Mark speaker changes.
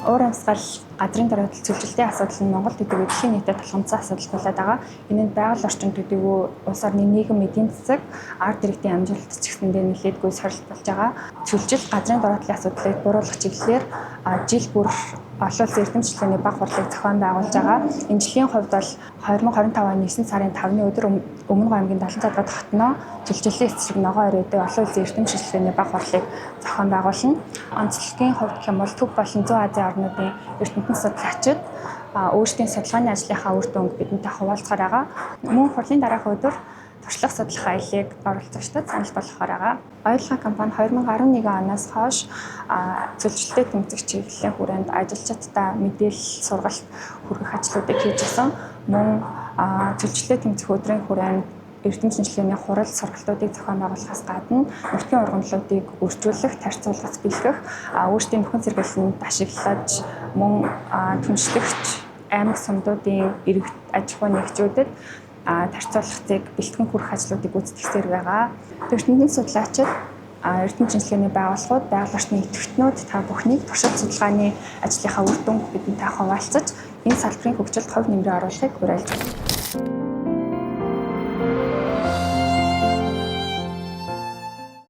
Speaker 1: Уур амьсгал, газрын дороотол, цөлжилтийн асуудал нь Монгол төдийгүй дэлхийн нийтэд тулгамдсан асуудал болоод байгаа. Энэ нь байгаль орчин төдийгүй улс орны нийгэм, эдийн засаг, ард иргэдийн амжилт ч гэсэндээ нэлээдгүй сорилт болж байгаа. Цөлжилт, газрын дороотлын асуудлыг бууруулах чиглэлээр жил бүр олон улсын эрдэм шинжилгээний баг хурлыг зохион байгуулж байгаа. Энэ жилийн хувьд бол 2025 оны 9 сарын 5-ны өдөр Өмнө аймгийн Даланцадгад хотноо цөлжиллийн эсрэг ногоон өрөөдөө олон улсын эрдэм шинжилгээний баг хурлыг зохион байгуулна. Онцлогийн хувьд гэх юм бол Төв болон Зүүн Азийн орнуудын эрдэмтэн судлаачид өөрсдийн судалгааны ажлынхаа үр дүнг бидэнтэй хуваалцахаар байгаа. Мөн хурлын дараах өдөр туршлага судлах аяллыг оролцогчдод санал болгохоор байгаа. Оюулгаа компани 2011 оноос хойш цөлжилттэй тэмцэх чиглэлийн хүрээнд ажилчдаа мэдээлэл, сургалт хүргэх ажлуудыг хийж байсан. Мөн цөлжилттэй тэмцэх өдрийн хүрээнд эрдэм шинжилгээний хурал, сургалтуудыг зохион байгуулахаас гадна нутгийн ургамлуудыг өрчүүлэх, тарцуулгах, бэлгэх, өөрсдийн нөхөн сэргийлэнд ашиглаж мөн түншлэгч аймаг сумдуудын иргэд аж ахуй нэгжүүдэд тарцуулгацыг бэлтгэн хүргэх ажлуудыг гүйцэтгэсээр байгаа. Эрдэмтэн судлаачид, эрдэм шинжилгээний байгууллагууд, байгаль орчны идэвхтнүүд та бүхнийг туршилт судалгааны ажлынхаа үр дүнг бидэнтэй хуваалцаж, энэ салбарын хөгжилд хувь нэмрээ оруулахыг уриалж байна.